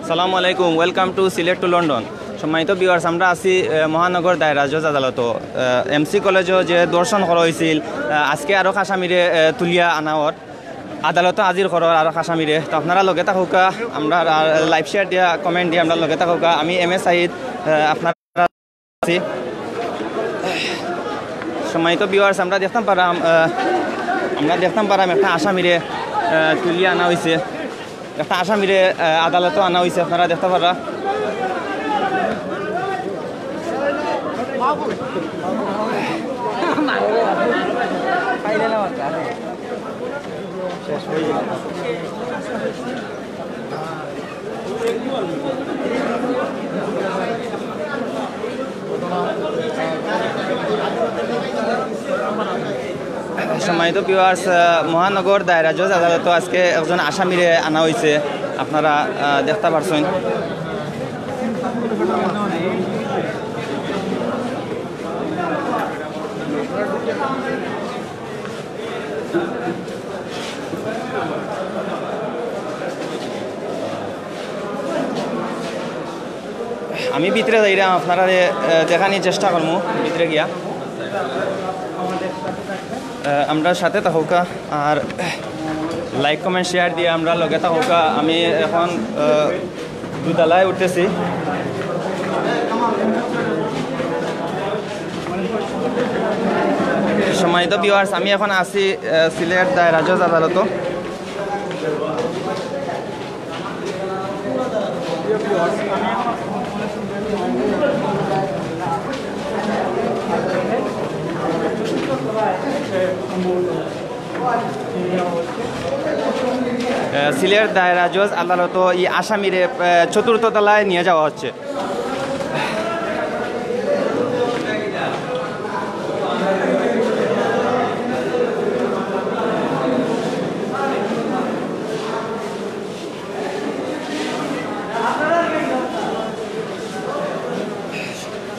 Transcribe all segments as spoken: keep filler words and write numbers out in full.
সালামু আলাইকুম, welcome to Sylhet to London. সম্মানিত ভিউয়ার্স, আমরা আছি আহ, মহানগর দায়রা জজ আদালতো। এমসি কলেজো যে ধর্ষণ করা অইছিল, আহ, আজকে আরক আসামিরে আহ, তুলিয়া আনা অর, আদালতো হাজির করা অর আরক আসামিরে। তো আপনারা লগে থাকউক্কা, আমরা লাইভ শেয়ার দিয়া, কমেন্ট দিয়া আমরা লগে থাকউক্কা। আমি এম এ সাইদ, আহ, আপনারা আছি। সম্মানিত ভিউয়ার্স, আমরা দেখতাম পারাম, আহ, আমরা দেখতাম পারাম একটা আসামিরে আহ, তুলিয়া আনা অইছে। একটা আসামিরে আহ, আদালতো আনা অইছে, আপনারা দেখতা পাররা। সম্মানিত ভিউয়ার্স, আহ, মহানগর দায়রা জজ আদালতো আজকে একজন আসামিরে আনা অইছে, আপনারা আহ, দেখতা পারছইন। আমি ভিতরে যাইরাম, আপনারারে আহ, দেখানির চেষ্টা করমু ভিতরে গিয়া। আহ, আমরার সাথে থাকউক্কা, আর লাইক কমেন্ট শেয়ার দিয়া আমরার লগে থাকউক্কা। আমি এখন আহ, দুতলায় উঠতেছি। সম্মানিত ভিউয়ার্স, আমি এখন আছি আহ, সিলেট দায়রা জজ আদালতো। আহ, সিলেট দায়রা জজ আদালতো এই আসামিরে আহ, চতুর্থ তলায় নিয়ে যাওয়া হচ্ছে।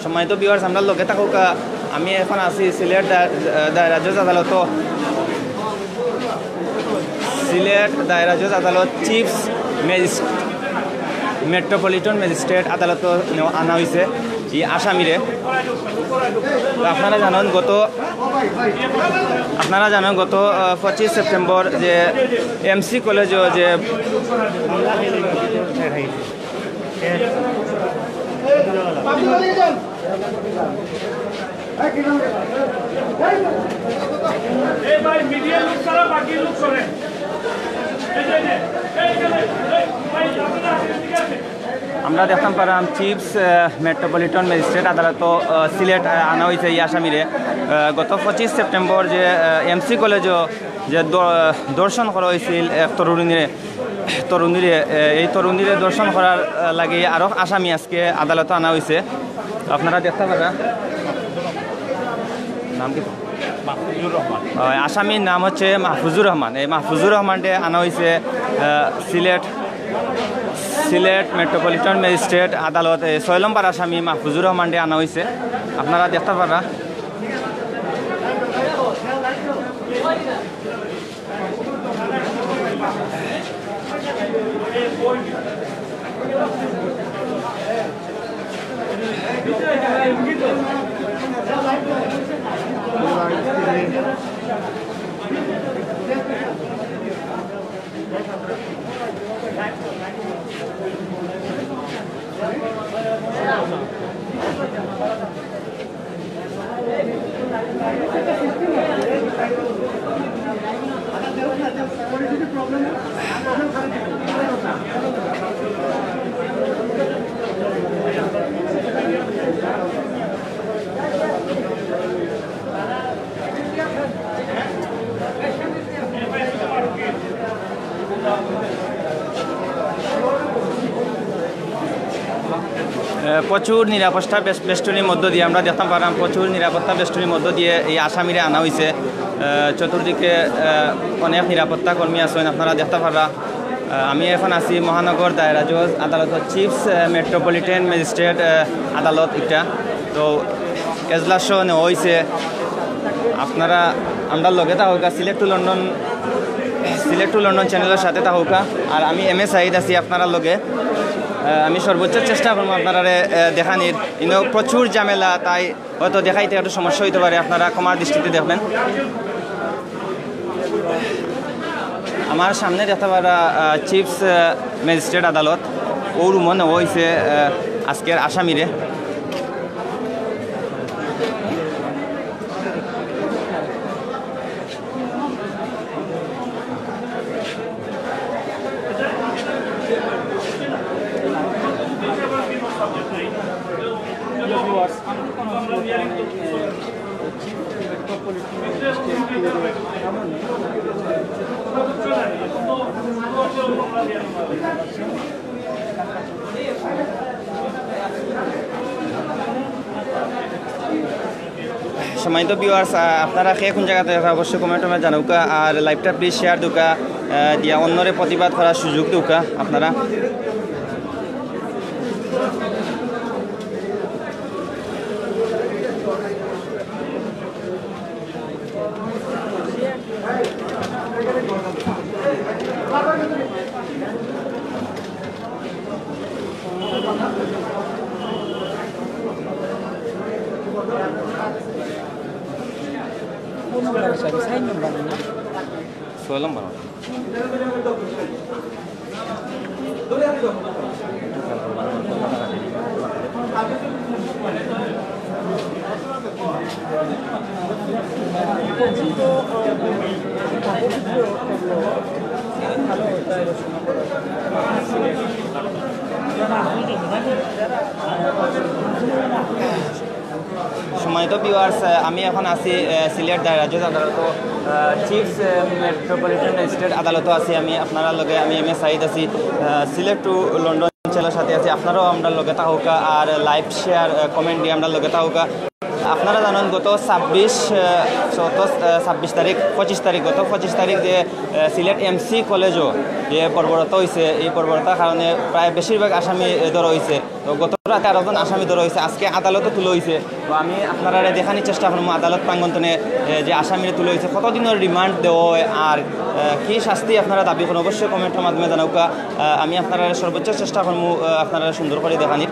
সম্মানিত ভিউয়ার্স, আমরার লগে থাকউক্কা। আমি এখন আছি সিলেট দা-, দায়রা জজ আদালতো। সিলেট দায়রা জজ আদালত চিফ ম্যাজিস্ট্রেট, মেট্রোপলিটন ম্যাজিস্ট্রেট আদালতো নেওয়া, আনা অইছে এই আসামিরে। তো আপনারা জানইন গত, আপনারা জানইন গত আহ, পঁচিশ সেপ্টেম্বর যে এমসি কলেজো যে এই ভাই, মিডিয়া লোক ছাড়া বাকি লোক করে। এই যে, এই যে, এই যে, এই ভাই, আপনারা আসেন, ঠিক আছে? আমরা দেখতাম পারাম চিফ আহ, মেট্রোপলিটন ম্যাজিস্ট্রেট আদালতো আহ, সিলেট আহ, আনা অইছে এই আসামিরে। আহ, গত পঁচিশ সেপ্টেম্বর যে এমসি কলেজো যে দ-, ধর্ষণ করা অইছিল এক তরুণীরে, তরুণীরে, এ, এই তরুণীরে ধর্ষণ করার, এ, লাগি আরক আসামি আজকে আদালতো আনা অইছে। আপনারা দেখতা পাররা। নাম কি? মাহফুজুর রহমান। অয়, আসামির নাম হচ্ছে মাহফুজুর রহমান। এই মাহফুজুর রহমানরে আনা অইছে, এ, সিলেট, সিলেট মেট্রোপলিটন ম্যাজিস্ট্রেট আদালত, এ, ছয় নম্বর আসামি মাহফুজুর রহমানরে আনা অইছে। আপনারা দেখতা পাররা। এ, প্রচুর নিরাপত্তা বেস-, বেষ্টনীর মধ্য দিয়া আমরা দেখতাম পারলাম, প্রচুর নিরাপত্তা বেষ্টনীর মধ্য দিয়া এই আসামিরে আনা অইছে। এ, চতুর্দিকে, এ, অনেক নিরাপত্তা কর্মী আছইন, আপনারা দেখতা পাররা। এ, আমি এখন আছি মহানগর দায়রা জজ আদালতর চিফ, এ, মেট্রোপলিটন ম্যাজিস্ট্রেট, এ, আদালত ইটা। তো এজলাসও নেওয়া অইছে। আপনারা আমরার লগে থাকউক্কা, Sylhet to London Sylhet to London চ্যানেলর সাথে থাকউক্কা। আর আমি এম এ সাইদ আছি আপনারার লগে। আহ, আমি সর্বোচ্চ চেষ্টা করমু আপনারারে, আহ, দেখানির। ইনো প্রচুর ঝামেলা, তাই হয়তো দেখাইতে একটু সমস্যা অইতে পারে, আপনারা ক্ষমার দৃষ্টিতে দেখবেন। আমার সামনে দেখতা পাররা, আহ, চিফস, আহ, ম্যাজিস্ট্রেট আদালত, অউ রুমো নেওয়া অইছে, আহ, আজকের আসামিরে। সম্মানিত ভিউয়ার্স, আহ, আপনারা কে কুন জাগাত দেখরা অবশ্যই কমেন্ট টমেন্ট জানাউক্কা, আর লাইভটা প্লিজ শেয়ার দেউক্কা, আহ, দিয়া অন্যরে প্রতিবাদ করার সুযোগ দেউক্কা আপনারা। ছয় নম্বর। সম্মানিত ভিউয়ার্স, আহ, আমি এখন আছি, আহ, সিলেট দায়রা জজ আদালত, আহ, চিফস, আহ, মেট্রোপলিটন ম্যাজিস্ট্রেট আদালতো আছি আমি। আপনারার লগে আমি এম এ সাইদ আছি, আহ, সিলেট টু লন্ডন চ্যানেলর সাথে আছি। আপনারাও আমরার লগে থাকউক্কা, আর লাইভ শেয়ার, আহ, কমেন্ট দিয়া আমরার লগে থাকউক্কা। আপনারা জানইন গত ছাব্বিশ, আহ, গত, আহ, ছাব্বিশ তারিখ, পঁচিশ তারিখ, গত পঁচিশ তারিখ যে, আহ, সিলেট এমসি কলেজো যে বর্বরতা অইছে, এই বর্বরতার কারণে প্রায় বেশিরভাগ আসামি, আহ, ধরা অইছে। তো গত রাতে আরো একজন আসামি ধরা অইছে, আজকে আদালতো তুলা অইছে। তো আমি আপনারারে দেখানির চেষ্টা করমু আদালত প্রাঙ্গণ তনে, এ, যে আসামিরে তুলা অইছে, কতদিনর রিমান্ড দেওয়া অয় আর, এ, কি শাস্তি আপনারা দাবি করইন, অবশ্যই কমেন্টর মাধ্যমে জানাউক্কা। এ, আমি আপনারারে সর্বোচ্চ চেষ্টা করমু, এ, আপনারারে সুন্দর করি দেখানির।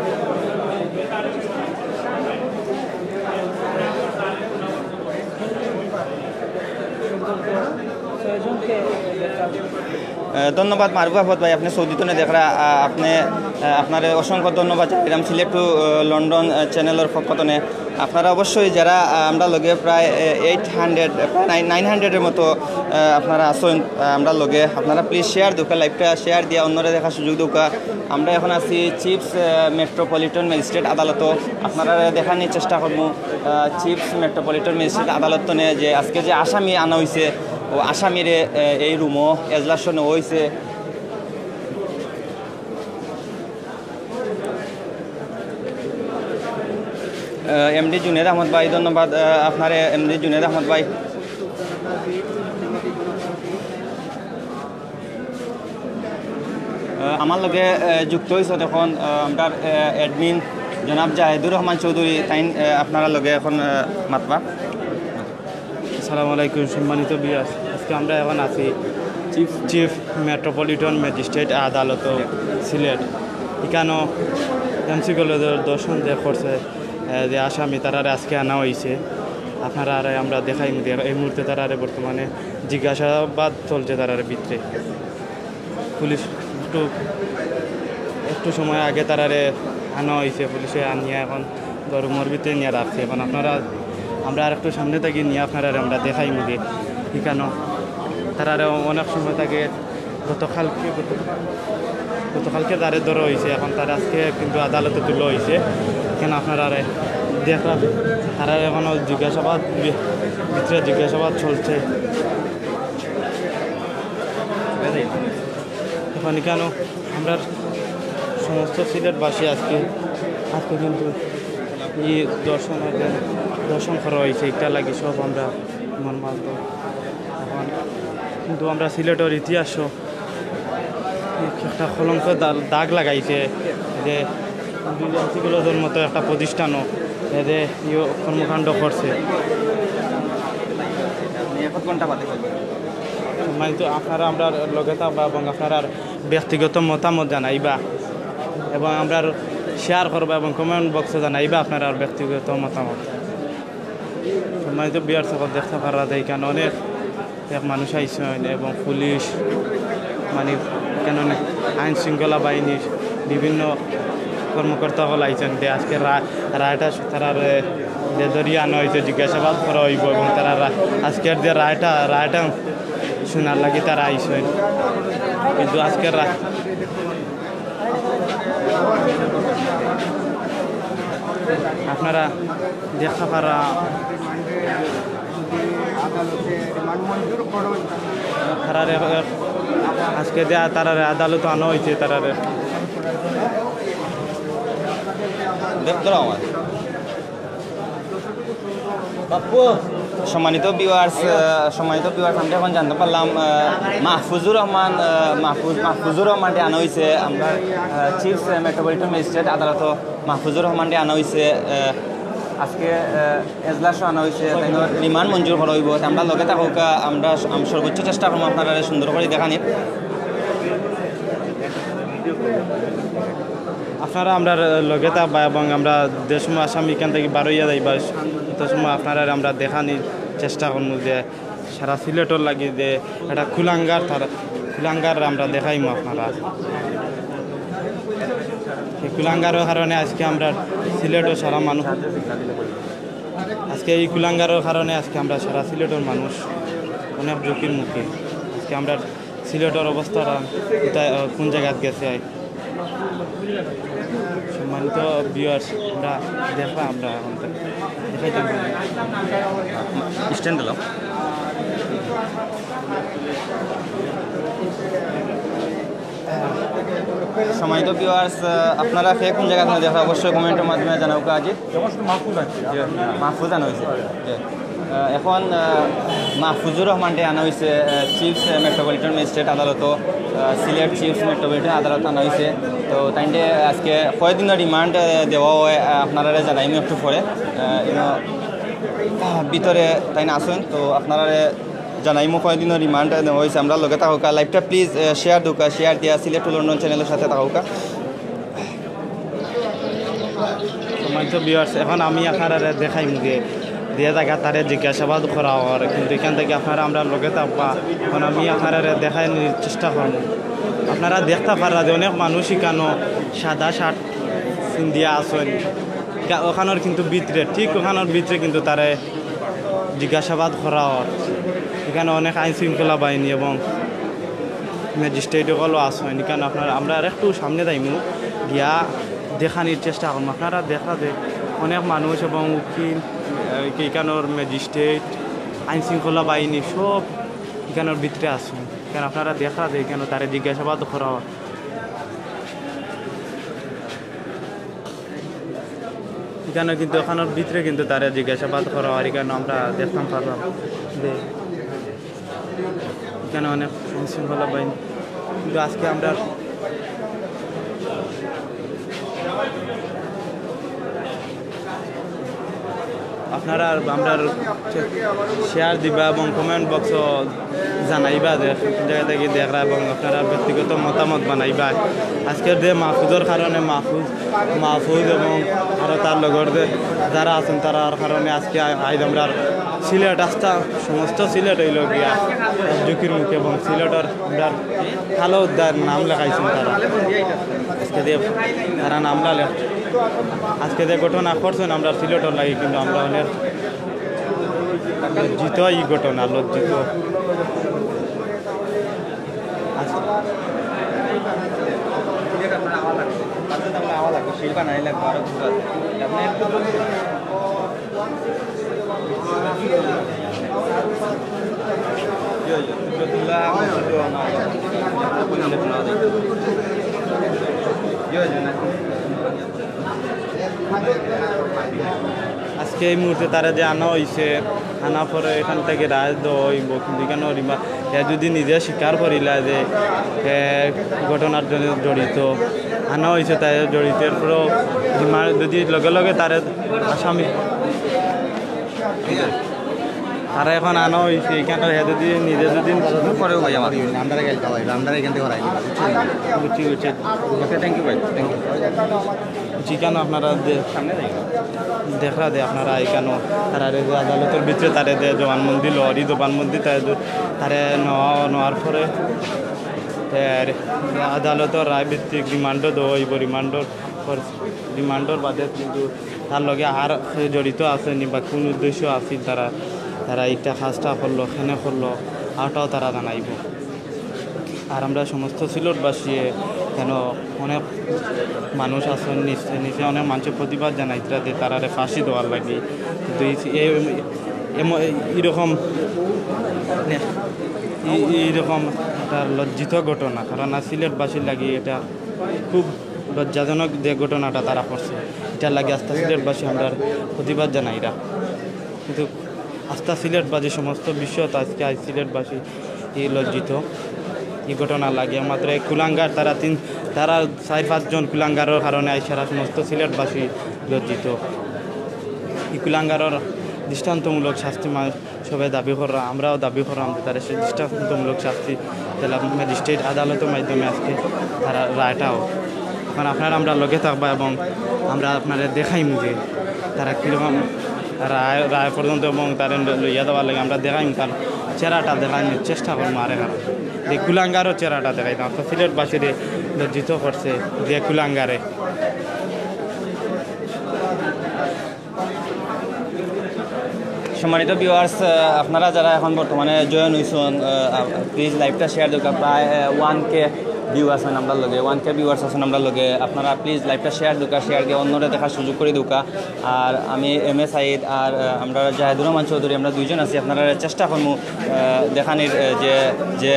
এ, ধন্যবাদ মারুফ আহমদ ভাই, আপনে সৌদি তনে দেখরা, আ, আপনে, আ, আপনারে অসংখ্য ধন্যবাদ জানাইরাম সিলেট টু, আ, লন্ডন, আ, চ্যানেলর পক্ষ তনে। আপনারা অবশ্যই যারা, আ, আমরার লগে প্রায়, এ, এইট হান্ড্রেড, প্রায় নাইন, নাইন হান্ড্রেডর মতো, আ, আপনারা আছইন, আ, আমরার লগে, আপনারা প্লিজ শেয়ার দেউক্কা, লাইভটা শেয়ার দিয়া অন্যরে দেখার সুযোগ দেউক্কা। আমরা এখন আছি চিফস, আ, মেট্রোপলিটন ম্যাজিস্ট্রেট আদালতো, আপনারারে দেখানির চেষ্টা করমু। আহ, চিফস মেট্রোপলিটন ম্যাজিস্ট্রেট আদালত তনে যে আজকে যে আসামি আনা অইছে, অউ আসামিরে, আহ, এই রুমো এজলাসো নেওয়া অইছে। আহ, এমডি জুনেদ আহমদ ভাই, ধন্যবাদ, আহ, আপনারে এমডি জুনেদ আহমদ ভাই। আহ, আমার লগে, আহ, যুক্ত অইছইন এখন, আহ, আমরার, আহ, অ্যাডমিন জনাব জাহিদুর রহমান চৌধুরী, তাইন, আহ, আপনারার লগে এখন, আহ, মাতবা। আসসালামু আলাইকুম, সম্মানিত ভিউয়ার্স, আজকে আমরা এখন আছি চিফ, চিফ মেট্রোপলিটন ম্যাজিস্ট্রেট আদালত সিলেট। ইকানো এমসি কলেজর ধর্ষণ যে করছে, আহ, যে আসামি, তারারে আজকে আনা অইছে। আপনারারে আমরা দেখাইমু, এই মুহূর্তে তারারে বর্তমানে জিজ্ঞাসাবাদ চলছে তারার ভিতরে। পুলিশ একটু, একটু সময় আগে তারারে আনা অইছে, পুলিশে আনিয়া এখন তো রুমর ভিতরে নিয়া রাখছে। এখন আপনারা, আমরা আর একটু সামনে থাকি নিয়া আপনারারে আমরা দেখাইমু যে ইকানো তারারে অনেক সময় থাকি গতকালকে, গত-, গতকালকে তারে ধরা অইছে, এখন তারে আজকে কিন্তু আদালতো তুলা অইছে। এখানো আপনারারে দেখরা, তারারে এখনো জিজ্ঞাসাবাদ, ভি-, ভিতরে জিজ্ঞাসাবাদ চলছে। এখন ইকানো আমরার সমস্ত সিলেটবাসী আজকে, আজকে কিন্তু ই ধর্ষণ, ধর্ষণ করা অইছে, ইটার লাগি সব আমরা মর্মাহত। এখন কিন্তু আমরা সিলেটর ইতিহাসো একটা কলঙ্ক দা-, দাগ লাগাইছে যে এমসি কলেজর মতো একটা প্রতিষ্ঠানো এ যে ইয়ে কর্মকাণ্ড করছে। আপনি এক ঘন্টা বাদে করবেন। সম্মানিত, আপনারা আমরার লগে থাকবা এবং আপনারার ব্যক্তিগত মতামত জানাইবা এবং আমরার শেয়ার করবা এবং কমেন্ট বক্সো জানাইবা আপনারার ব্যক্তিগত মতামত। সম্মানিত ভিউয়ার্স, অখন দেখতা পাররা যে ইখানো অনেক, অনেক মানুষ আইছইন এবং পুলিশ, মানে, ইখানো অনেক আইন শৃঙ্খলা বাহিনীর বিভিন্ন কর্মকর্তা অকল আইছইন। যে আজকে রা-, রায়টা তারারে যে ধরিয়া আনা অইছে, জিজ্ঞাসাবাদ করা অইবো এবং তারা রা-, আজকের যে রায়টা, রায়টা শুনার লাগি তারা আইছইন। কিন্তু আজকের রা-, আপনারা দেখতা পাররা, তারারে আজকে যে তারারে আদালতো আনা অইছে, তারারে দেখ, ধরো আমার। সম্মানিত ভিউয়ার্স, আহ, সম্মানিত ভিউয়ার্স, আমরা এখন জানতে পারলাম, আহ, মাহফুজুর রহমান, আহ, মাহফুজ, মাহফুজুর রহমানরে আনা অইছে আমরা, আহ, চিফ মেট্রোপলিটন ম্যাজিস্ট্রেট আদালতো মাহফুজুর রহমানরে আনা অইছে। আহ, আজকে, আহ, এজলাসো আনা অইছে, তাইনর রিমান্ড মঞ্জুর করা অইবো। তে আমরার লগে থাকউক্কা, আমরা স-, আম-, সর্বোচ্চ চেষ্টা করমু আপনারারে সুন্দর করি দেখানির। আপনারা আমরার লগে থাকবা এবং আমরা যে সময় আসামি ইখান থাকি বারইয়া যাইবা, অত সময় আপনারারে আমরা দেখানির চেষ্টা করমু যে সারা সিলেটর লাগি যে একটা কুলাঙ্গার, তার কুলাঙ্গার আমরা দেখাইমু আপনারা। এই কুলাঙ্গারর কারণে আজকে আমরা সিলেটর সারা মানুষ, আজকে এই কুলাঙ্গারর কারণে আজকে আমরা সারা সিলেটর মানুষ অনেক ঝুঁকির মুখে। আজকে আমরা সিলেটর অবস্থাটা কোথায়, আহ, কোন জায়গাত গেছে? সম্মানিত ভিউয়ার্স, আমরা দেখবা, আমরা এখন তো দেখাইতাম পারি। স্ট্যান্ড দিলাম। সম্মানিত ভিউয়ার্স, আহ, আপনারা কে কোন জায়গা থাকি দেখরা অবশ্যই কমেন্টর মাধ্যমে জানাউক্কা আজি। মাহফুজ আনা অইছে। জি। আহ, এখন, আহ, মাহফুজুর রহমানরে আনা অইছে, আহ, চিফ মেট্রোপলিটন ম্যাজিস্ট্রেট আদালতো, আহ, সিলেট চিফ মেট্রোপলিটন আদালত আনা অইছে। তো তাইনরে আজকে কয়দিনর রিমান্ড, আহ, দেওয়া অয়, আহ, আপনারারে জানাইমু একটু পরে। আহ, ইনো, আহ, ভিতরে তাইন আছইন, তো আপনারারে জানাইমু কয়দিনর রিমান্ড দেওয়া অইছে। আমরার লগে থাকউক্কা, লাইভটা প্লিজ, আহ, শেয়ার দেউক্কা, শেয়ার দিয়া সিলেট টু লন্ডন চ্যানেলর সাথে থাকউক্কা। সম্মানিত ভিউয়ার্স, এখন আমি আপনারারে দেখাইমু যে, যে জায়গা তারে জিজ্ঞাসাবাদ করা অর, কিন্তু ইখান থাকি আপনারা আমরার লগে থাকবা। এখন আমি আপনারারে দেখানির চেষ্টা করমু। আপনারা দেখতা পাররা যে অনেক মানুষ ইখানো সাদা শার্ট পিন্দিয়া আছইন, ইখা-, অখানোর কিন্তু ভিতরে, ঠিক অখানোর ভিতরে কিন্তু তারে জিজ্ঞাসাবাদ করা অর। ইখানো অনেক আইন শৃঙ্খলা বাহিনী এবং ম্যাজিস্ট্রেট অকলও আছইন। ইখানো আপনারা, আমরা আরেকটু সামনে যাইমু, গিয়া দেখানির চেষ্টা করমু। আপনারা দেখরা যে অনেক মানুষ এবং উকিল, আহ, ইখানোর ম্যাজিস্ট্রেট, আইন শৃঙ্খলা বাহিনী সব ইখানোর ভিতরে আছইন। ইখানো আপনারা দেখরা যে ইখানো তারে জিজ্ঞাসাবাদ করা অর। ইখানো কিন্তু অখানোর ভিতরে কিন্তু তারে জিজ্ঞাসাবাদ করা অর, ইখানো আমরা দেখতাম পারলাম যে ইখানো অনেক আইন শৃঙ্খলা বাহিনী, কিন্তু আজকে আমরা আপনারা আর আমরার শেয়ার দিবা এবং কমেন্ট বক্সো জানাইবা যে কোন জায়গা থাকি দেখরা এবং আপনারা ব্যক্তিগত মতামত বানাইবা। আজকের যে মাহফুজর কারণে মাহফুজ, মাহফুজ এবং আরও তার লগর যে যারা আছইন তারার কারণে আজকে আ-, আইজ আমরার সিলেট আস্তা সমস্ত সিলেট অইলো গিয়া ঝুঁকির মুখে এবং সিলেটর আমরার কালো উদ্ধার নাম লেখাইছইন তারা। আজকে যে তারা নাম লেখ-, আজকে যে ঘটনা করছইন আমরার সিলেটর লাগি, কিন্তু আমরা অনেক লজ্জিত ই ঘটনা, লজ্জিত। আজ- আজকে এই মুহূর্তে তারে যে আনা অইছে, আনা পরে এখান থাকি রায় দেওয়া অইবো, কিন্তু ইখানো রিমা-, হে যদি নিজে স্বীকার করিলা যে হে ঘটনার জন্য জড়িত, আনা অইছে তারে জড়িত, এরপরেও রিমা-, যদি লগে লগে তারে আসামি তারা এখন আনা হইছে, এখানকার হেদে দিয়ে নিজে যদি পরেও ভাই আমার। আমরা গেলতা ভাই, আমরা এখান থেকে হারাই দিলাম, বুঝছো নি? বুঝছি, বুঝছি। ওকে, থ্যাংক ইউ ভাই, থ্যাংক ইউ। যেখানো আপনারা দে-, সামনে যাই। দেখরা দে আপনারা এখানো, তারা রে যে আদালতর ভিতরে তারে দে জবানবন্দি লরি, জবানবন্দি তারে দে, তারে নেওয়া, নেওয়ার পরে এর আদালতর রায় ভিত্তিক রিমান্ডও দেওয়া হইব। রিমান্ডর পর, রিমান্ডর বাদে কিন্তু তার লগে আর কেউ জড়িত আছে নি বা কোন উদ্দেশ্য আছিল তারা, তারা একটা কাজটা করলো, কেনে করলো, অটাও তারা জানাইব। আর আমরা সমস্ত সিলেটবাসী কেন অনেক মানুষ আছেন নিচে, নিচে অনেক মানুষের প্রতিবাদ জানাইতরা যে তারারে ফাঁসি দেওয়ার লাগি। কিন্তু এই, এই, এম-, এইরকম, মানে, এই, এইরকম একটা লজ্জিত ঘটনা, কারণ আর সিলেটবাসীর লাগি এটা খুব লজ্জাজনক যে ঘটনাটা তারা করছে, এটার লাগি আস্তা সিলেটবাসী আমরা প্রতিবাদ জানাইরা। কিন্তু আস্তা সিলেটবাসী সমস্ত বিশ্বত আজকে আজ সিলেটবাসী এই লজ্জিত এই ঘটনা লাগে। মাত্র এক কুলাঙ্গার, তারা তিন, তারা চার পাঁচজন কুলাঙ্গারের কারণে আজ সারা সমস্ত সিলেটবাসী লজ্জিত। এই কুলাঙ্গারের দৃষ্টান্তমূলক শাস্তি মা-, সবাই দাবি কররা, আমরাও দাবি কররাম যে তারা সে দৃষ্টান্তমূলক শাস্তি দিলা, ম্যাজিস্ট্রেট আদালতের মাধ্যমে আজকে তারা রায়টাও। এখন আপনারা আমরা লগে থাকবা এবং আমরা আপনারে দেখাইমু যে তারা কীরকম রায়, রায় পর্যন্ত এবং তারা লইয়া দেওয়ার লাগে আমরা দেখাইমু, তার চেহারাটা দেখাইমু, চেষ্টা করমু আরে কারণ যে কুলাঙ্গারও চেহারাটা দেখাইতাম। তো সিলেটবাসীরে লজ্জিত করছে যে কুলাঙ্গারে। সম্মানিত ভিউয়ার্স, আপনারা যারা এখন বর্তমানে জয়েন হইছেন, প্লিজ লাইভটা শেয়ার দেউক্কা। প্রায় ওয়ান কে ভিউ আছেন আমরার লগে, ওয়ান কে ভিউয়ার্স আছেন আমরার লগে। আপনারা প্লিজ লাইভটা শেয়ার দেউক্কা, শেয়ার দিয়া অন্যরে দেখার সুযোগ করি দেউক্কা। আর আমি এম এ সাইদ আর, আহ, আমরা জাহেদুর রহমান চৌধুরী, আমরা দুইজন আছি। আপনারা চেষ্টা করমু, আহ, দেখানির, আহ, যে, যে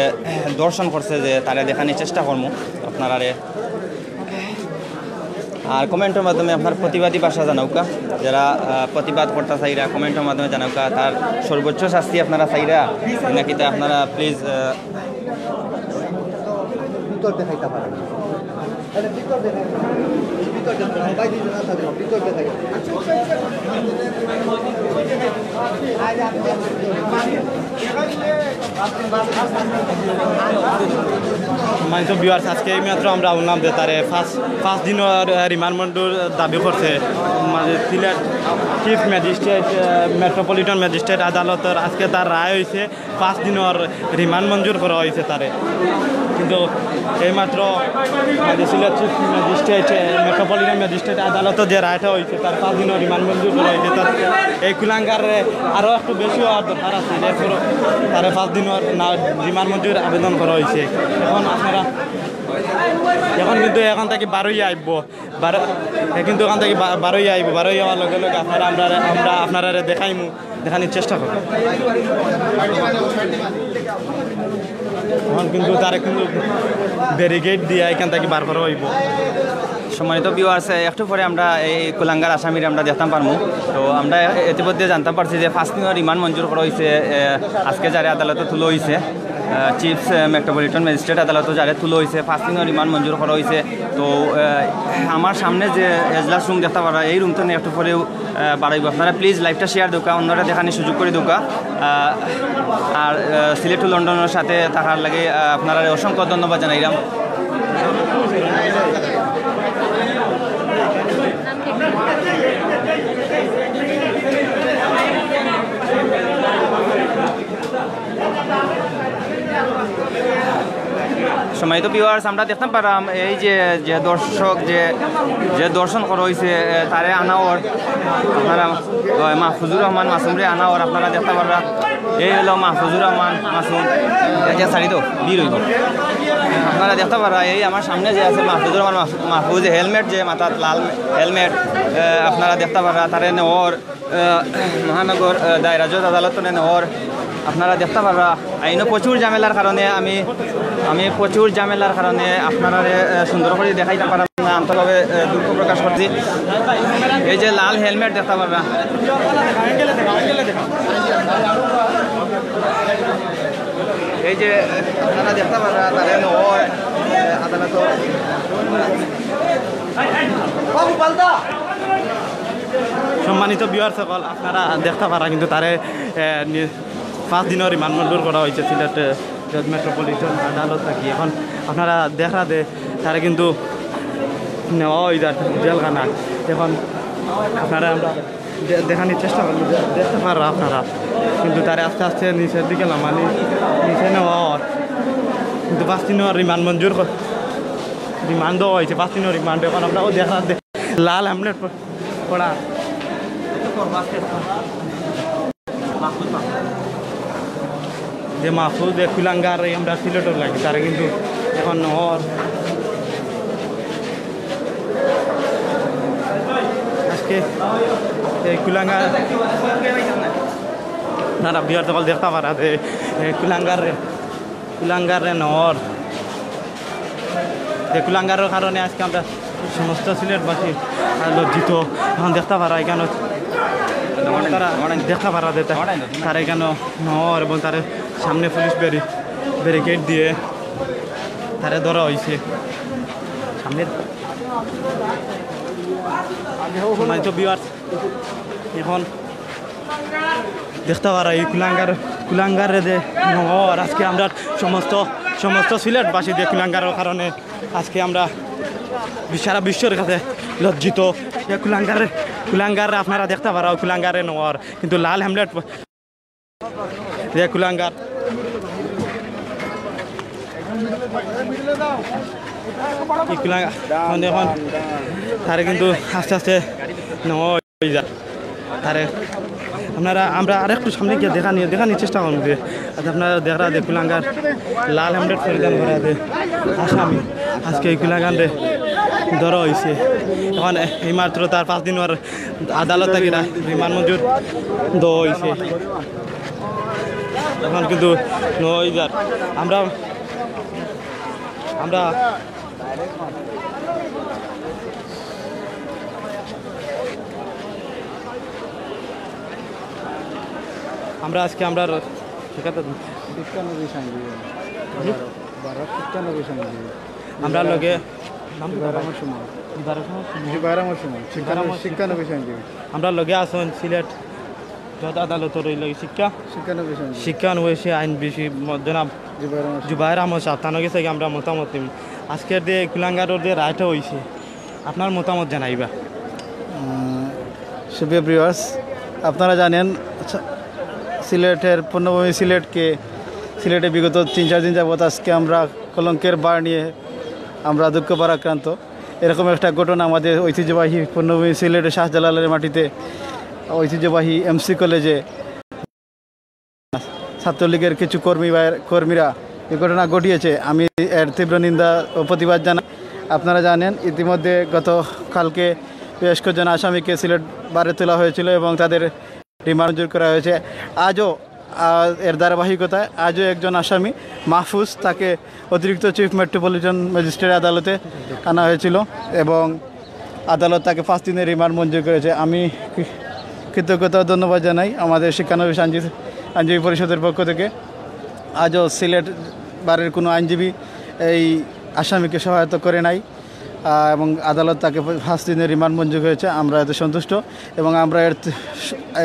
ধর্ষণ করছে যে তারে দেখানির চেষ্টা করমু আপনারারে। আর কমেন্টর মাধ্যমে আপনার প্রতিবাদী ভাষা জানাউক্কা, যারা, আহ, প্রতিবাদ করতা চাইরা কমেন্টর মাধ্যমে জানাউক্কা, তার সর্বোচ্চ শাস্তি আপনারা চাইরা নাকি তা আপনারা প্লিজ, আহ, ভিতর দেখাইতে পারেন। তাহলে ভিতর দেখাই, ভিতর দেখাই, বাইরে না থাকে, ভিতর দেখাই। সম্মানিত ভিউয়ার্স, আজকে এই মাত্র আমরা শুনলাম যে তারে পাঁচ, পাঁচ দিনর, আহ, রিমান্ড মঞ্জুর দাবি করছে, মানে, সিলেট চিফ ম্যাজিস্ট্রেট, আহ, মেট্রোপলিটন ম্যাজিস্ট্রেট আদালতর আজকে তার রায় হইছে, পাঁচ দিনর রিমান্ড মঞ্জুর করা হইছে তারে। কিন্তু এই মাত্র, মানে, সিলেট চিফ ম্যাজিস্ট্রেট, আহ, মেট্রোপলিটন ম্যাজিস্ট্রেট আদালতর যে রায়টা হইছে, তার পাঁচ দিনর রিমান্ড মঞ্জুর করা হইছে। তার এই কুলাঙ্গারে আরো একটু বেশি হওয়ার দরকার আছে, এরপর তারে পাঁচ দিনর না রিমান্ড মঞ্জুর আবেদন করা হইছে। এখন আপনারা, এখন কিন্তু এখান থাকি বারইয়া আইব, বার-, এ কিন্তু এখান থাকি বা-, বারইয়া আইব, বারইয়া আওয়ার লগে লগে আপনারা, আমরা, আমরা আপনারারে দেখাইমু, দেখানির চেষ্টা করমু। এখন কিন্তু তারে কিন্তু ব্যারিকেড দিয়া এখান থাকি বার করা হইব। সম্মানিত ভিউয়ার্স, একটু পরে আমরা এই কুলাঙ্গার আসামিরে আমরা দেখতাম পারমু। তো আমরা ইতিমধ্যে জানতাম পারছি যে পাঁচ দিনর রিমান্ড মঞ্জুর করা হইছে, এ, আজকে যারে আদালতো তুলা হইছে, এ, চিফ, এ, মেট্রোপলিটন ম্যাজিস্ট্রেট আদালতো যারে তুলা হইছে, পাঁচ দিনর রিমান্ড মঞ্জুর করা হইছে। তো, এ, আমার সামনে যে এজলাস রুম দেখতা পাররা, এই রুম তো একটু পরেও, এ, বাড়াইব। আপনারা প্লিজ লাইভটা শেয়ার দেউক্কা, অন্যরে দেখানির সুযোগ করি দেউক্কা। আহ, আর, আহ, সিলেট টু লন্ডনর সাথে থাকার লাগি, আহ, আপনারারে অসংখ্য ধন্যবাদ জানাইলাম। সম্মানিত ভিউয়ার্স, আমরা দেখতাম পাররাম এই যে, যে দর্শক, যে, যে দর্শন করা হইছে, এ, তারে আনা অর, আপনারা, ওই মাহফুজুর রহমান মাসুমরে আনা অর, আপনারা দেখতা পাররা। এই হইল মাহফুজুর রহমান মাসুম, এই যে সারি তো ভিড় হইব। আপনারা দেখতা পাররা, এই আমার সামনে যে আছে মাহফুজুর রহমান মাহফু-, মাহফুজ, হেলমেট যে মাথাত লাল হেলমেট, এ, আপনারা দেখতা পাররা, তারে নেওয়ার আহ, মহানগর, আহ, দায়রা জজ আদালত নেওয়ার আপনারা দেখতা পাররা, আইনো প্রচুর ঝামেলার কারণে আমি, আমি প্রচুর ঝামেলার কারণে আপনারারে, আহ, সুন্দর করি দেখাইতাম পারলাম না, আন্তরিকভাবে, আহ, দুঃখ প্রকাশ করছি। এই যে লাল হেলমেট দেখতা পাররা, এই যে আপনারা দেখতা পাররা, তারে নেওয়ার, আহ, আদালত। বাবু পাল্টা। সম্মানিত ভিউয়ার্স সকল, আপনারা দেখতা পারা কিন্তু তারে, এ, নি-, পাঁচ দিনর রিমান্ড মঞ্জুর করা অইছে সিলেট, এ, জজ মেট্রোপলিটন আদালত থাকি। এখন আপনারা দেখরা যে তারে কিন্তু নেওয়া অই যার জেলখানা। এখন আপনারা আমরা দে-, দেখানির চেষ্টা করবো, দে-, দেখতা পারা আপনারা। কিন্তু তারে আস্তে আস্তে নিচের দিকে লামানি, নিচে নেওয়া অর। কিন্তু পাঁচ দিনর রিমান্ড মঞ্জুর কর-, রিমান্ড দেওয়া অইছে, পাঁচ দিনর রিমান্ড। এখন আমরাও দেখরা দে-, লাল হেমলেট প-, পড়া। যে মাহফুজ, যে কুলাঙ্গার, এই আমরা সিলেটর লাগি, তারে কিন্তু এখন অর আজকে এই কুলাঙ্গার, আপনারা ভিউয়ার্স সকল দেখতা পারা যে, এ, কুলাঙ্গার রে, কুলাঙ্গার রে নর, যে কুলাঙ্গারের কারণে আজকে আমরা সমস্ত সিলেটবাসী, আহ, লজ্জিত। এখন দেখতা পারা এখানো তারা দেখতা পারা যে তা-, তারা এখানো নর এবং তার সামনে পুলিশ ব্যারি-, ব্যারিকেড দিয়ে তারে ধরা অইছে। সামনে সম্মানিত ভিউয়ার্স, এখন দেখতা পারা এই কুলাঙ্গার, কুলাঙ্গারে যে নর, আজকে আমরা সমস্ত, সমস্ত সিলেটবাসী যে কুলাঙ্গারের কারণে আজকে আমরা সারা বিশ্বর কাছে লজ্জিত। যে কুলাঙ্গারে, কুলাঙ্গারে আপনারা দেখতা পারা, কুলাঙ্গারে নর, কিন্তু লাল হেমলেট প-, যে কুলাঙ্গার, এই কুলাঙ্গার, এখন, এখন তারে কিন্তু আস্তে আস্তে নয় অই যায়। তারে আপনারা, আমরা আরেকটু সামনে গিয়া দেখানি, দেখানির চেষ্টা করমু যে, আচ্ছা, আপনারা দেখরা যে কুলাঙ্গার লাল হেমলেট পরিধান করা যে আসামি আজকে এই কুলাঙ্গারে ধরা অইছে। এখন এইমাত্র তার পাঁচ দিনর আদালত থাকি রা-, রিমান্ড মঞ্জুর দেওয়া অইছে। এখন কিন্তু নয় অই যার। আমরা, আমরা, আমরা আজকে আমরা র-, শিক্ষানবিশ আইনজীবী। জি? বারো শিক্ষানবিশ আইনজীবী। আমরা লগে নাম কি? জিবাইর আহমদ সুমন। জিবাইর আহমদ সুমন। জিবাইর আহমদ সুমন। জিবাইর আহমদ শিক্ষানবিশ আইনজীবী। আমরা লগে আছইন সিলেট জজ আদালতর অইল শিক্ষা, শিক্ষানবিশ আইনজীবী। শিক্ষানবিশ আইনজীবী ম-, জনাব জিবাইর আহমদ সুমন। জিবাইর আহমদ সাহেব। তান গেছে কি আমরা মতামত নিমু। আজকের যে কুলাঙ্গারর যে রায়টা অইছে, আপনার মতামত জানাইবা। উম, সুপ্রিয় ভিউয়ার্স, আপনারা জানেন, স-, সিলেটের পুণ্যভূমি সিলেটকে, সিলেটে বিগত তিন চার দিন যাবত আজকে আমরা কলঙ্কের ভার নিয়ে আমরা দুঃখ ভারাক্রান্ত। এরকম একটা ঘটনা আমাদের ঐতিহ্যবাহী পুণ্যভূমি সিলেটের শাহজালালের মাটিতে, ঐতিহ্যবাহী এমসি কলেজে ছাত্রলীগের কিছু কর্মী বা কর্মীরা এই ঘটনা ঘটিয়েছে। আমি এর তীব্র নিন্দা ও প্রতিবাদ জানাই। আপনারা জানেন, ইতিমধ্যে গতকালকে বেশ কয়েকজন আসামিকে সিলেট বারে তোলা হয়েছিল এবং তাদের রিমান্ড মঞ্জুর করা হয়েছে। আজও, আহ, এর ধারাবাহিকতায় আজও একজন আসামি মাহফুজ, তাকে অতিরিক্ত চিফ মেট্রোপলিটন ম্যাজিস্ট্রেট আদালতে আনা হয়েছিল এবং আদালত তাকে পাঁচ দিনের রিমান্ড মঞ্জুর করেছে। আমি কৃ-, কৃতজ্ঞতা ও ধন্যবাদ জানাই আমাদের শিক্ষানবিশ আইনজীবী, আইনজীবী পরিষদের পক্ষ থেকে। আজও সিলেট বারের কোনো আইনজীবী এই আসামিকে সহায়তা করে নাই, আহ, এবং আদালত তাকে পাঁচ দিনের রিমান্ড মঞ্জুর করেছে। আমরা এতে সন্তুষ্ট এবং আমরা এর ত-,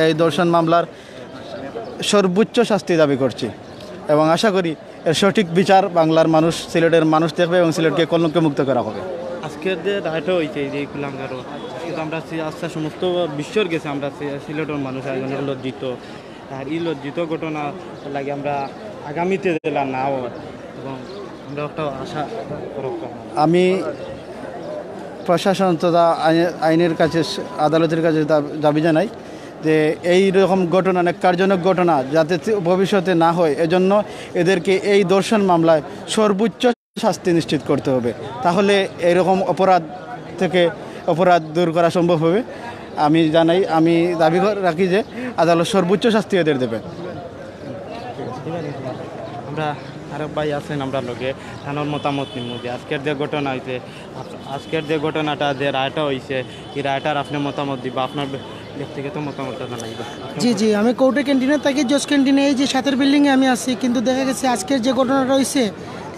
এই ধর্ষণ মামলার সর্বোচ্চ শাস্তি দাবি করছি এবং আশা করি এর সঠিক বিচার বাংলার মানুষ, সিলেটের মানুষ দেখবে এবং সিলেটকে কলঙ্ক মুক্ত করা হবে। আজকের যে রায়টা অইছে, এই যে কুলাঙ্গারর, আজকে তো আমরা সি-, আজকে সমস্ত বিশ্বর গেছে আমরা সি-, সিলেটর মানুষ আজ অনেক লজ্জিত। আর এই লজ্জিত ঘটনা লাগি আমরা আগামীতে যেন না অয় এবং আমরা একটা আশা রক্ষা। আমি প্রশাসন তথা আইন-, আইনের কাছে, আদালতের কাছে দাব-, দাবি জানাই যে এই রকম ঘটনা, ন্যাক্কারজনক ঘটনা যাতে তি-, ভবিষ্যতে না হয়, এজন্য এদেরকে এই ধর্ষণ মামলায় সর্বোচ্চ শাস্তি নিশ্চিত করতে হবে। তাহলে এরকম অপরাধ থেকে অপরাধ দূর করা সম্ভব হবে। আমি জানাই, আমি দাবি কর-, রাখি যে আদালত সর্বোচ্চ শাস্তি এদের দেবে। আমরা আরক ভাই আছইন আমরার লগে, তানর মতামত নিমু যে আজকের যে ঘটনা অইছে, আজ-, আজকের যে ঘটনাটা, যে রায়টা অইছে, এই রায়টার আপনে মতামত দিবা, আপনার ব্য-, ব্যক্তিগত মতামতটা জানাইবা। জি, জি, আমি কোর্টের ক্যান্টিনে থাকি, জজ ক্যান্টিনে, এই যে সাতের বিল্ডিংয়ে আমি আছি, কিন্তু দেখা গেছে আজকের যে ঘটনাটা অইছে,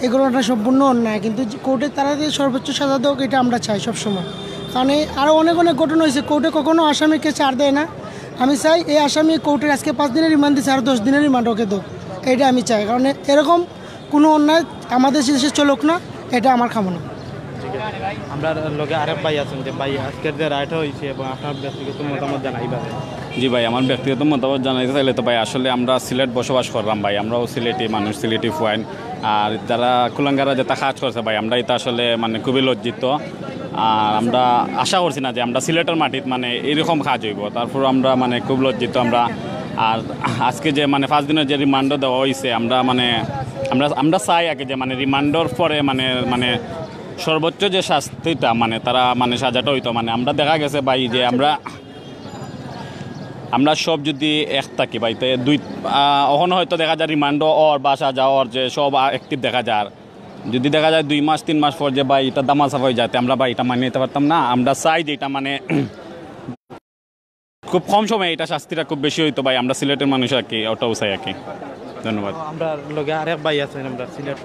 এই ঘটনাটা সম্পূর্ণ অন্যায়, কিন্তু যে কোর্টে তারা যে সর্বোচ্চ সাজা দেওয়া, এটা আমরা চাই সবসময়। কারণ এই আরও অনেক অনেক ঘটনা হয়েছে, কোর্টে কখনো আসামিকে ছাড় দেয় না। আমি চাই এই আসামি কোর্টের আজকে পাঁচ দিনের রিমান্ড দিচ্ছে, আরও দশ দিনের রিমান্ড ওকে দেবো, এটা আমি চাই। কারণ এরকম কোনো অন্যায় আমাদের দেশে চলুক না, এটা আমার কামনা। আমরা লগে আরেক ভাই আছেন, যে ভাই আজকের যে রায়টা হয়েছে এবং আপনার ব্যক্তিগত মতামত জানাইবা। জি ভাই, আমার ব্যক্তিগত মতামত জানাইতে চাইলে তো ভাই, আসলে আমরা সিলেট বসবাস করলাম ভাই, আমরাও সিলেটি মানুষ, সিলেটি ফুয়াইন। আর যারা কুলাঙ্গারা যেটা কাজ করছে ভাই, আমরা এটা আসলে মানে খুবই লজ্জিত। আর আমরা আশা করছি না যে আমরা সিলেটের মাটিত মানে এরকম কাজ হইব, তারপর আমরা মানে খুব লজ্জিত আমরা। আর আজকে যে মানে পাঁচ দিনের যে রিমান্ডও দেওয়া হয়েছে, আমরা মানে আমরা আমরা চাই আগে যে মানে রিমান্ডর পরে মানে মানে সর্বোচ্চ যে শাস্তিটা মানে তারা মানে সাজাটা হইতো। মানে আমরা দেখা গেছে ভাই যে আমরা আমরা সব যদি এক থাকি ভাই, তে দুই আহ, অখন হয়তো দেখা যায় রিমান্ডও অর বা সাজা অর যে সব অ্যাক্টিভ দেখা যায়। যদি দেখা যায় দুই মাস তিন মাস পর যে ভাই এটা দামাল সাফা হয়ে যায়, তে আমরা ভাই এটা মানিয়ে নিতে পারতাম না। আমরা চাই যে এটা মানে খুব কম সময়ে এটা শাস্তিটা খুব বেশি হইতো ভাই, আমরা সিলেটের মানুষ আর কি, ওটাও চাই আর কি। ধন্যবাদ। আমরা লগে আরেক ভাই আছেন, আমরা সিলেট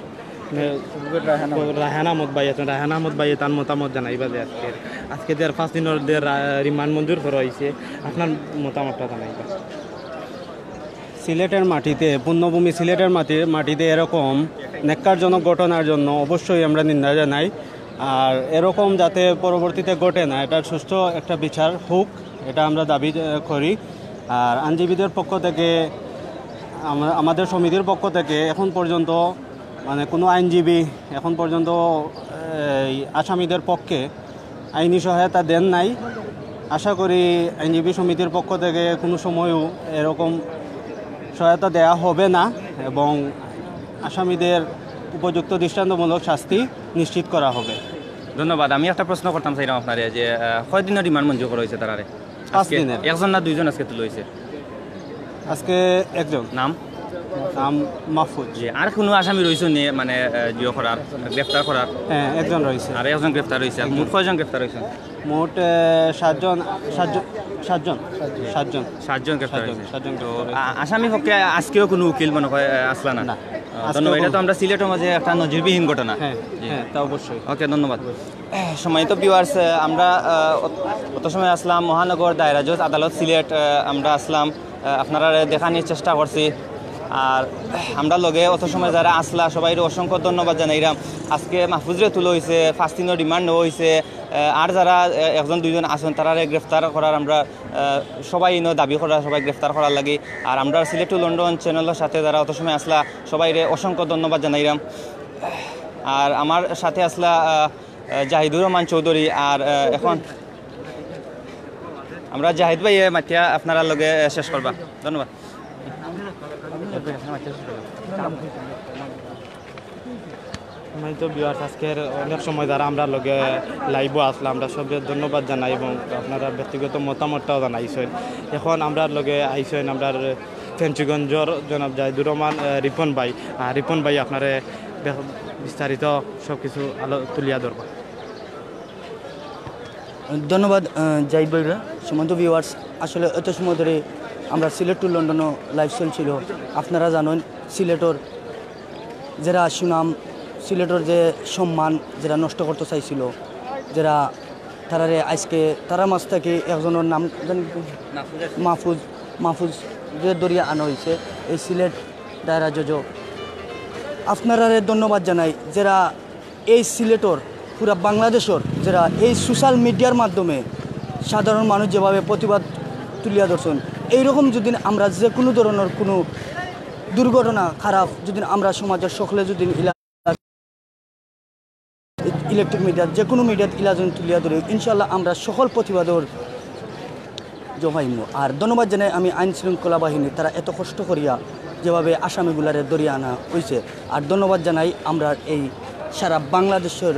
রায়হান আহমদ ভাই আছেন, রায়হান আহমদ ভাই তার মতামত জানাইবা যে আজকে আজকে দের পাঁচ দিনের দের রা- রিমান্ড মঞ্জুর করা হয়েছে, আপনার মতামতটা জানাইবা। সিলেটের মাটিতে, পুণ্যভূমি সিলেটের মাটির মাটিতে এরকম ন্যাক্কারজনক ঘটনার জন্য অবশ্যই আমরা নিন্দা জানাই। আর এরকম যাতে পরবর্তীতে ঘটে না, এটার সুষ্ঠু একটা বিচার হোক, এটা আমরা দাবি আহ, করি। আর আইনজীবীদের পক্ষ থেকে, আমরা আমাদের সমিতির পক্ষ থেকে এখন পর্যন্ত মানে কোনো আইনজীবী এখন পর্যন্ত এই আসামিদের পক্ষে আইনি সহায়তা দেন নাই। আশা করি আইনজীবী সমিতির পক্ষ থেকে কোনো সময়ও এরকম সহায়তা দেয়া হবে না এবং আসামিদের উপযুক্ত দৃষ্টান্তমূলক শাস্তি নিশ্চিত করা হবে। ধন্যবাদ। আমি একটা প্রশ্ন করতাম চাইলাম আপনারে যে আহ, কয়দিনের রিমান্ড মঞ্জুর করা হয়েছে তারারে? পাঁচ আজকে দিনের। একজন না দুইজন আজকে তুলে হয়েছে? আজকে একজন। নাম? নাম মাহফুজ। জি, আর কোনো আসামি রয়েছে নি মানে আহ, জিও করার, গ্রেফতার করার? হ্যাঁ, একজন রয়েছে। আর একজন গ্রেফতার হয়েছে। মোট কয়জন গ্রেফতার হয়েছে? মোট আহ, সাতজন। সাতজন সাতজন সাতজন সাতজন গ্রেফতার সাতজন হয়েছে। সাতজন তো গ্রেফতার হয়েছে। আ- আসামি পক্ষে আজকেও কোনো উকিল মনে হয় আহ, আসলা না? না। আহ, আজকেও ধন্যবাদ। এটা তো কোনো- আমরা সিলেটের মাঝে একটা নজিরবিহীন ঘটনা। হ্যাঁ, জি। হ্যাঁ, তা অবশ্যই। ওকে, ধন্যবাদ। সম্মানিত ভিউয়ার্স, আমরা আহ, অত- অত সময় আসলাম মহানগর দায়রা জজ আদালত সিলেট। আহ, আমরা আসলাম, আহ, আপনারা দেখানোর চেষ্টা করছি। আর আমরা লগে অত সময় যারা আসলা, সবাইরে অসংখ্য ধন্যবাদ জানাইলাম। আজকে মাহফুজরে তুলা হয়েছে, পাঁচ দিনের রিমান্ড নেওয়া হয়েছে। আহ, আর যারা আহ, একজন দুইজন আছেন, তারারে গ্রেফতার করার আমরা আহ, সবাই ইনো দাবি করা, সবাই গ্রেফতার করার লাগি। আর আমরা সিলেট টু লন্ডন চ্যানেলের সাথে যারা অত সময় আসলা, সবাইরে অসংখ্য ধন্যবাদ জানাইলাম। আর আমার সাথে আসলা আহ, আহ, জাহিদুর রহমান চৌধুরী। আর আহ, এখন আমরা জাহিদ ভাই মাতিয়া আপনারা লগে আহ, শেষ করবা। ধন্যবাদ। সম্মানিত ভিউয়ার্স, আজকের অনেক সময় যারা আমরা লগে লাইভও আসলা, আমরা সবরে ধন্যবাদ জানাই এবং আপনারা ব্যক্তিগত মতামতটাও জানাইছেন। এখন আমরা লগে আইছেন আমরা ফেঞ্চুগঞ্জর জনাব জাহিদুর রহমান আহ, রিপন ভাই। আর রিপন ভাই আপনারে বে- বিস্তারিত সব কিছু আলো তুলিয়া ধরবা। ধন্যবাদ আহ, জাহিদ ভাইরা। সম্মানিত ভিউয়ার্স, আসলে এত সময় ধরে আমরা সিলেট টু লন্ডনও লাইভ চলছিল। আপনারা জানেন সিলেটর যারা সুনাম, সিলেটর যে সম্মান যারা নষ্ট করতে চাইছিল, যারা তারারে আজকে তারা মাঝ থেকে একজনের নাম জানি কি? মাহফুজ। মাহফুজ যে দরিয়া আনা হয়েছে এই সিলেট দায়রা জজ। আপনারারে ধন্যবাদ জানাই যারা এই সিলেটর পুরা বাংলাদেশর যারা এই সোশ্যাল মিডিয়ার মাধ্যমে সাধারণ মানুষ যেভাবে প্রতিবাদ তুলিয়া ধরছেন, এইরকম যদি আমরা যে কোনো ধরনের কোনো দুর্ঘটনা খারাপ যদি আমরা সমাজের সকলে যদি ইলা- ইলেকট্রিক মিডিয়া যে কোনো মিডিয়াত ইলা যদি তুলিয়া ধরে, ইনশাল্লাহ আমরা সকল প্রতিবাদর জমাইমু। আর ধন্যবাদ জানাই আমি আইন শৃঙ্খলা বাহিনী, তারা এত কষ্ট করিয়া যেভাবে আসামিগুলারে ধরিয়া আনা হয়েছে। আর ধন্যবাদ জানাই আমরা এই সারা বাংলাদেশের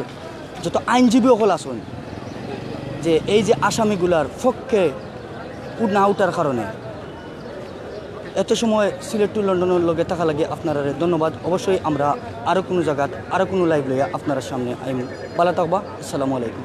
যত আইনজীবী সকল আছেন, যে এই যে আসামিগুলার পক্ষে উঠ না উঠার কারণে এত সময় সিলেট টু লন্ডনের লগে থাকা লাগে আপনারা ধন্যবাদ। অবশ্যই আমরা আরও কোনো জায়গাত আরও কোনো লাইভ লইয়া আপনার সামনে আইমু। ভালো থাকবা। আসসালামু আলাইকুম।